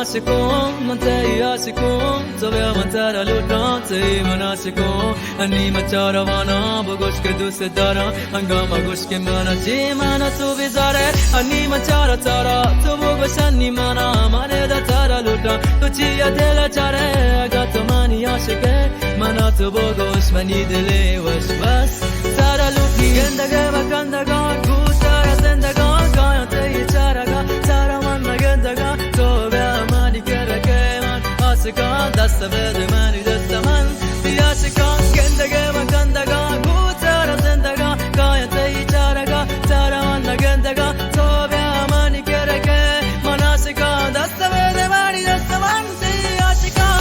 عاشقوں، من تئی عاشقوں، تو بیا من ترا لوٹاں، تئی من عاشقوں۔ انی من چاروانا بگوش کہ دوست داراں، ہنگامہ گوش کہ منا چی منا تو بیزارے۔ انی من چارا چارا تو بگوش، انی منا من ادا ترا لوٹاں، تو چیا دل چارے؟ اگا تو منی عاشق ئے، منا تو بگوش، منی دل وش بس ترا لوٹی۔ گندگے و کندگاں گوں ترا زندگاں، کایاں تئی چارگا ترا من نگندگاں، تو بیا منی کرا کہ من عاشقاں، دست بدے منی دست من تئی عاشقاں۔ گندگے و کندگاں گوں ترا زندگاں، کایاں تئی چارگا ترا من نگندگاں، تو بیا منی کرا کہ من عاشقاں، دست بدے منی دست من تئی عاشقاں۔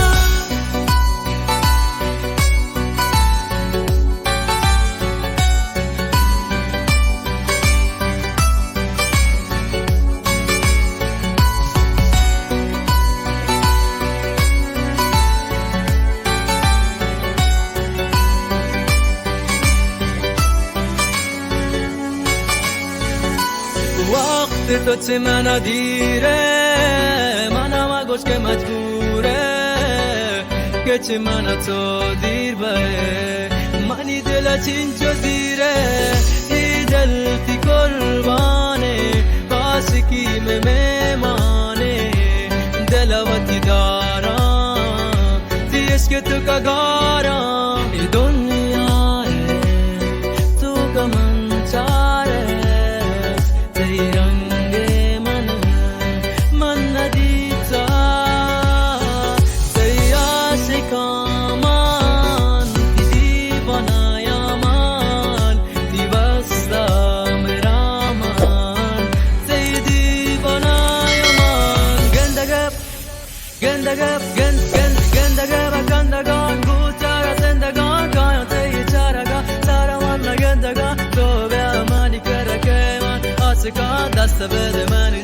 وقت تو چہ من دیرے، من ہما گوش کہ مجبورے، کہ چہ من تو دیر بئے۔ منی دل چنچو زیرے، ای دل تی قربانے، عاشقی میں مہمانے، دل وتی داراں، تی عشق تو کا گاراں، ای دنیا ہے تو کا من چارے۔ تئی رنگ من، من ندیتا، تئی عاشقاں من، تئی دیوانایاں من، تئی واسطہ مرا من، تئی دیوانایاں من۔ گندگ گندگ، گند، گند، گند، گندگ و کندگاں، گوں چارا زندگاں، کایاں تئی چارگا، چارا من نگندگاں، تو بیا منی کرا کہ من عاشقاں، دست بدے من